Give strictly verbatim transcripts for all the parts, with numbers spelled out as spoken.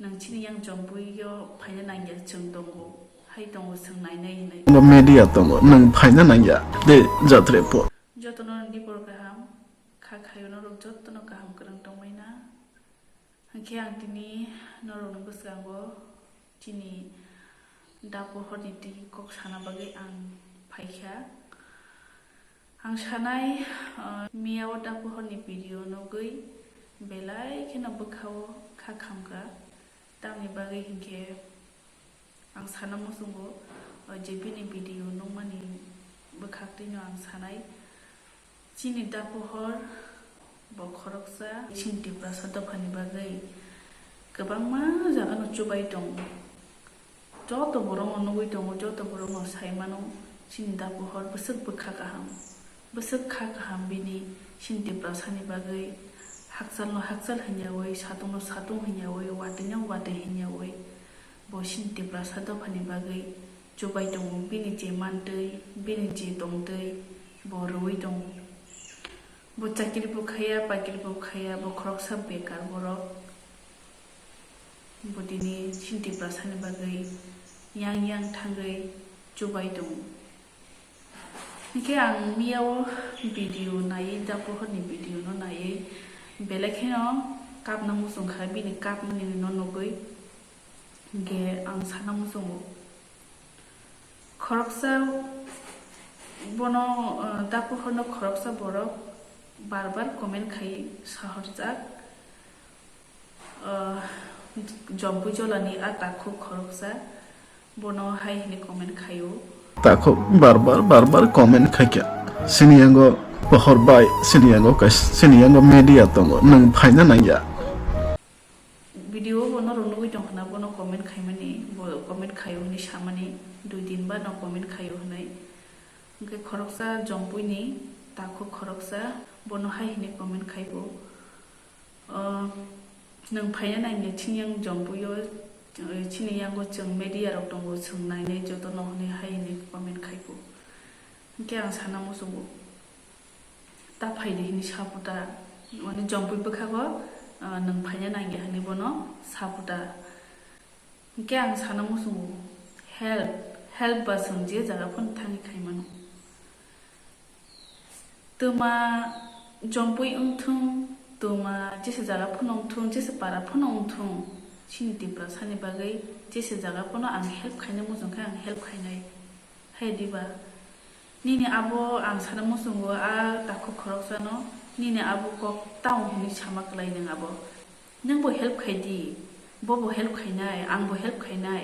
Nwng chini yang Jompui o phaina nangya, chwng tongo, hai tongo, chwng nainai hinwi. Bo media tongo, nwng phaina nangya, de jatre po. Jotono ni bor kaham, kha khayo norok jotono kaham kwrwng tongmai na. Hwnkhe ang tini norokni bwskango chini da pohorni twi kok sana bagwi ang phaikha. Ang sanai, ah, miya o da pohorni video nugwi belai kheno bwkha o kha khamkha. Tamni bagwi hinkhe ang sana muchungo, ah, je bini video nukmani bwkhaktwino ang sanai. Chini da pohor bo khoroksa chini Tiprasa dophani bagwi kwbangma jagano chubai tongo. Joto borokno nugwi tongo, joto borokno sai mano, chini da pohor bwswk bwkha kaham, bwswk kha kaham bini chini Tiprasani bagwi. Hakchalno hakchal hinyawi, satungno satung hinyawi, watwino watwi hinyawi bo chini Tiprasa dophani bagwi chubai tongo, bini je mantwi, bini je tongtwi bo rwui tongo. Bo chakiri bo khaiya, pakiri bo khaiya, bo khoroksa bekar borok. Bo tini chini Tiprasani bagwi yang yang thangwi chubai tongo. Hinkhe ang miya o video naiwi, da pohorni video no naiwi belai kheno kapna muchungkha, bini kapmani no nugwi. Hinkhe ang sana muchungo, khoroksa bono, uh, da pohorno khoroksa borok bar bar comment khai sahorjak, uh, Jompui Jolani a takhuk khoroksa bono hai hwnwi comment khaio. Takhuk bar bar, bar bar comment khaikha. Sini yango pohor bai, sini yango kais-, sini yango media tongo, nwng phaina nangya. Video bo norok nugwi tongkha na, bono comment khaimani, bo comment khaio hwnwi samani, dui din ba no comment khaio hwnwi. Hwnkhe khoroksa Jompuini takhuk khoroksa bono hai hwnwi comment khaibo, "O, nwng phaina nangya chini yang Jompuio, chini yango chwng media rok tongo, chwng nainai jotono," hwnwi hai hwnwi comment khaibo. Hwnkhe ang sana muchungo, "Ta phaidi," hwnwi saputa, mane Jompui bwkhago, ah, "Nwng phaina nangya," hwnwi bono saputa. Hwnkhe ang sana muchungo, help, help ba chwng je jaga phano thangwi khaimano. Twma Jompui wngthung, twma jesa jaga phano wngthung, jesa para phano wngthung, chini Tiprasani bagwi jesa jaga phano ang help khaina muchungkha, ang help khainai. Hai diba? Nini abo ang sana muchungo, a takhuk khoroksano nini abo kok tamo hwnwi sama kwlai nwng abo. Nwng bo help khai di, bo bo help khainai, ang bo help khainai.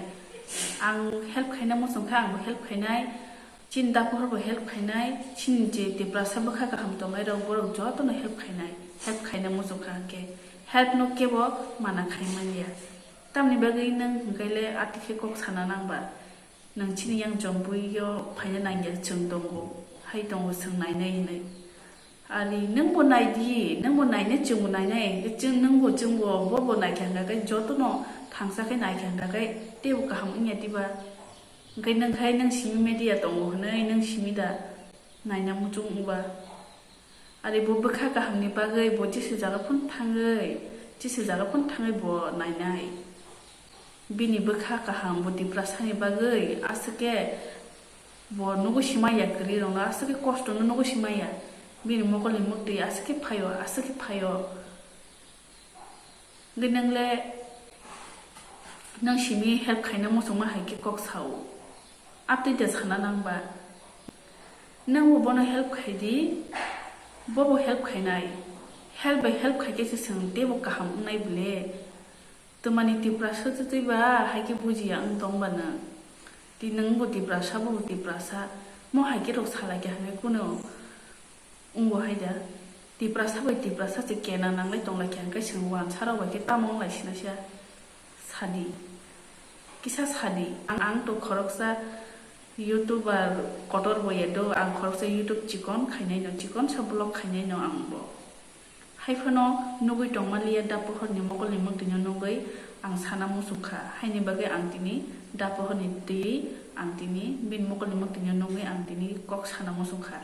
Ang help khaina muchungkha, ang bo help khainai. Chini dapohor bo help khainai, chini je Tiprasa bwkha kaham tongnai rok, borok jotono help khainai, help khaina muchungkha hwnkhe help no kebo mana khai manya. Tamni bagwi nwng hwnkhe le atikhe kok sana nang ba? Nwng chini yang Jompuio phaina nangya, chwng tongo, hai tongo, chwng nainai hinwi. Ari nwng bo nai di, nwng bo nainai, chwng bo nainai, chwng, nwng bo, chwng bo, bo bo naikha hwnkha khe jotono thangsa khe naikha hwnkha khe teibo kaham wngya diba? Hwnkhe nwng khai nwng simi media tongo hwnwi nwng simi da naina muchung wngba? Ari bo bwkha kahamni bagwi bo jesa jaga phano thangwi, jesa jaga phano thangwi bo nainai. Bini bwkha kaham bo Tiprasani bagwi aswk khe bo nugwi simaya, kwrwi rokno aswk khe kosto no nugwi simaya. Bini mokolni mwktwi aswk khe phaio, aswk khe phaio. Hwnkhe nwng le, nwng simi help khaina muchungma hai khe kok sao. Abtwi de sana nang ba? Nwng bo bono help khai di, bo bo help khainai. Help bai help khai khe se chwng teibo kaham wngnai bwle. Twmani Tiprasa twtwi ba hai khe bujiya wng tong ba nwng. Twi nwng bo Tiprasa, bo bo Tiprasa. Mo hai khe rok salai khe hwnwi kunu. Wngo hai da, Tiprasa bai Tiprasa se kena nanglai tonglaikha, hwnkhe chwng wansa rok bai khe tamo wnglai sina sia? Sadi, kisa sadi. Ang, ang to khoroksa YouTuber kotor bo ya do, ang khoroksa YouTube chikon khainai no, chikon sa vlog khainai no ang bo. Hai phano nugwi tongma liya da pohorni mokolni mwktwino nugwi ang sana muchungkha, haini bagwi ang tini da pohorni twi ang tini bini mokolni mwktwino nugwi ang tini kok sana muchungkha.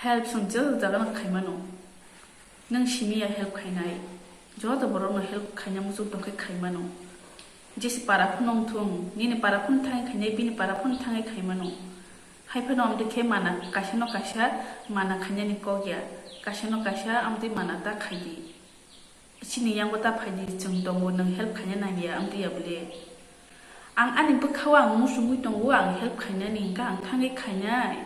Help chwng je jagano khaimano. Nwng simi ya help khainai. Joto borokno help khaina muchung tongkhe khaimano. Jesi para phano wngthung, nini para phano thangwi khainai, bini para phano thangwi khaimano. Hai phano amtwi khe mana kaisa no kaisa mana khainani kok ya, kaisa no kaisa amtwi mana ta khaidi. Chini yango ta phaidi, chwng tongo, nwng help khaina nangya amtwi ya bole. Ang ani bwkhao ang muchungwi tongo, ang help khainani, hwnkhe ang thangwi khainai.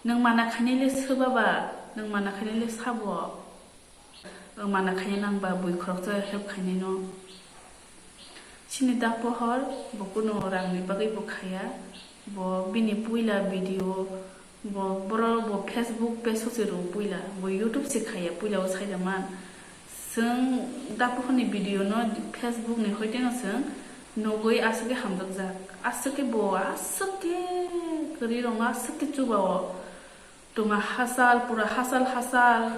Nwng mana khainai le swba ba, nwng mana khainai le sabo. Mana khaina nangba bui khoroksa help khainaino. Chini da pohor bo kunu rangni bagwi bo khaya. Bo bini puila video, bo boro bo Facebook page o se rw puila, bo YouTube se khaya, puila o saida man. Chwng da pohorni video no Facebook ni hoiteno chwng nugwi aswk khe hamjakjak, aswk khe bo aswk khe kwrwi rokno aswk khe chuba o. Tuma hachal, pura hachal hachal,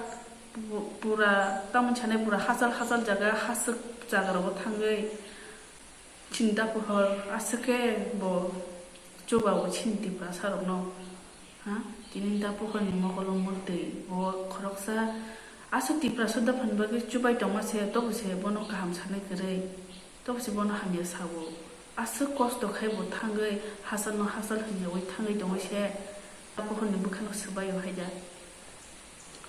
pu-, pura tamoni sanai pura hachal hachal jaga, haswk jaga rogo thangwi chini da pohor aswk khe bo chuba o chini Tiprasa rokno. Ha? Tini da pohorni mokolo mwktwi bo khoroksa aswk Tiprasa dophani bagwi chubai tongma se, tobo se bono kaham sanai kwrwi. Tobo se bono hamya sao. Aswk kosto khai bo thangwi hachal no hachal hwnyawi thangwi tongwi se. Abohorni bwkhano swbaio haida.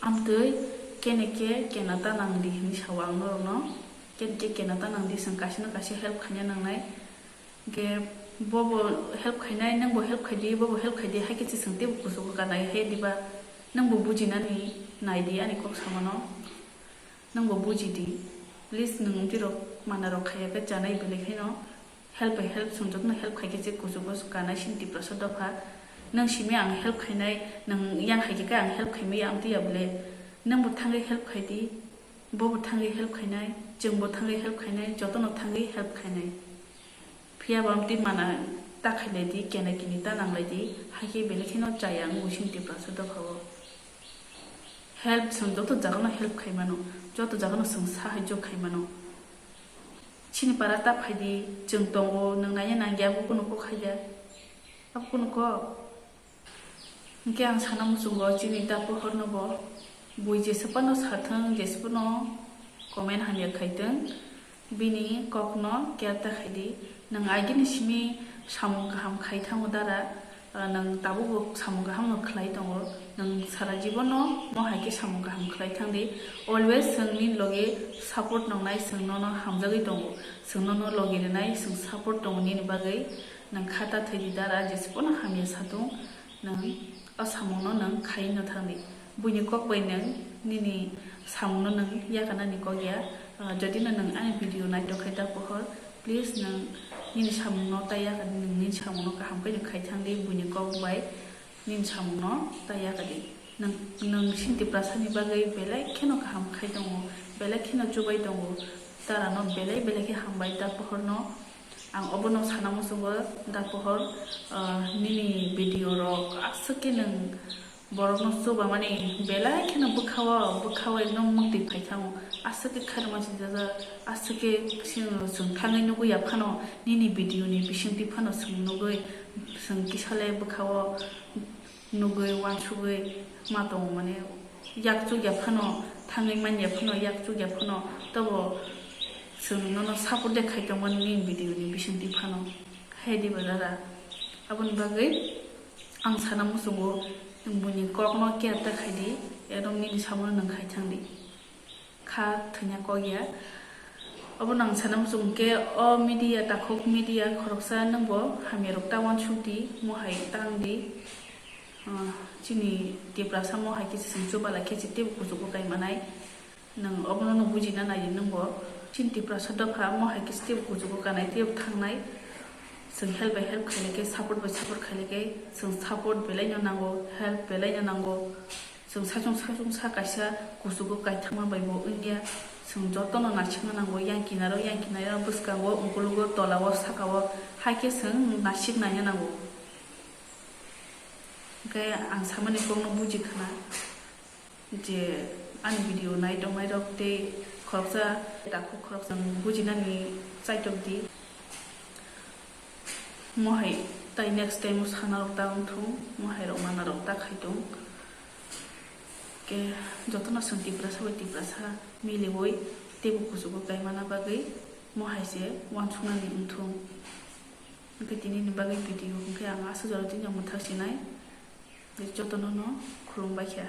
Amtwi kene khe kena ta nang di hwnwi sao ang norokno. Kene khe kena ta nang di, chwng kaisa no kaisa help khaina nangnai. Hwnkhe bobo help khainai, nwngbo help khai di, bobo help khai di, hai khe se chwng teibo kuchugo kanai he diba? Nwngbo bujinani nai di ani kok samano. Nwngbo buji di, please, nwng amtwi rok mana rok khaiya khe chanai, belai kheno help by help, chwng jotono help khai khe se kuchugo kanai chini Tiprasa dopha. Nwng simi ang help khainai, nwng yang hai khe ang help khaimaya amtwi ya bole? Nwngbo thangwi help khai di, bobo thangwi help khainai, chwngbo thangwi help khainai, jotono thangwi help khainai. Phiya bo amtwi mana ta khailai di, kena kini ta nanglai di, hai khe belai kheno chaya wngwi chini Tiprasa dopha o. Help chwng joto jagano help khai mano, joto jagano chwng sahajyo khai mano. Chini para ta phai di, chwng tongo, nwng naina nangya, abo kunu kok hai ya, abo kunu kok. Hwnkhe ang sana muchungo chini da pohorno bo, bui jesa phano sathwng, jesa phano comment hamya khaithwng, bini kokno care ta khai di. Nwng agini simi samung kaham khai thango dara, ah, nwng tabukbo samung kahamno khlai tongo. Nwng sara jibono mo hai khe samung kaham khlai thang di. Always chwng nini loge support nongnai, chwng nono hamjagwi tongo, chwng nono logi rwnai, chwng support tongo nini bagwi. Nwng kha ta thwi di dara, jesa phano hamya sathwng, nwng o samungno nwng khai no thang di. Buini kok bai nwng nini samungno nwng yakarnani kok ya. Ah, jodi no nwng ani video naithok khai ta pohor, please nwng nini samungno ta yakar di, nwng nini samungno kaham khe nwng khai thang di, buini kok bai nini samungno ta yakar di. Nwng, nwng chini Tiprasani bagwi belai kheno kaham khai tongo, belai kheno chubai tongo, darano belai belai khe hambai da pohorno. Ang obono sana muchungo, da pohor, ah, nini video rok aswk khe nwng borokno chubamani belai kheno bwkhao, bwkhao ekdom mwktwi phai thango. Aswk khe khairokma sinjajak, aswk khe chwng, chwng thangwi nugwi ya phano, nini video ni bisingtwi phano chwng nugwi, chwng kisa le bwkhao nugwi uansugwi ma tongo, mane yak chukya phano, thangwi manya phano, yak chukya phano, tobo chwng nono support de khai tongmani nini video ni bisingtwi phano. Hai diba dara? Aboni bagwi ang sana muchungo, nwng buini kokno care ta khai di, ekdom nini samono nwng khai thang di. Kha thwina kok ya. Obo nang sana muchung khe o media, takhuk media khoroksa nwngbo hamya rok ta uansuk di, mo hai tang di. Ah, chini Tiprasa mo hai khe se chwng chubalai khe se teibo kuchugo kai manai. Nwng obono no bujina nai di nwngbo. Chini Tiprasa dopha mo hai khe se teibo kuchugo kanai, teibo thangnai. Chwng help by help khailai khe, support by support khailai khe, chwng support belai no nango, help belai no nango. Chwng saichung saichung sa kaisa kuchugo kaithangma bai bo wngya. Chwng jotono naisingna nango, yang kinaro, yang kinaro, bwskango, ukulugo, tolao, sakao, hai khe chwng naisik naina nango. Hwnkhe ang samani kokno buji khna je ani video nai tongnai rok tei khoroksa takhuk khoroksa bujinani chaitok di. Mohai tai next time o sana rok ta wng thung, mohai rok mana rok ta khai tong. Ke jotono chwng Tiprasa bai Tiprasa miliwi teibo kuchugo kaimana bagwi mo hai se uansuknani wngthung. Hwnkhe tinini bagwi video hwnkhe ang aswk jorao tini ang mwthak sinai, jotono no khulumbai kha.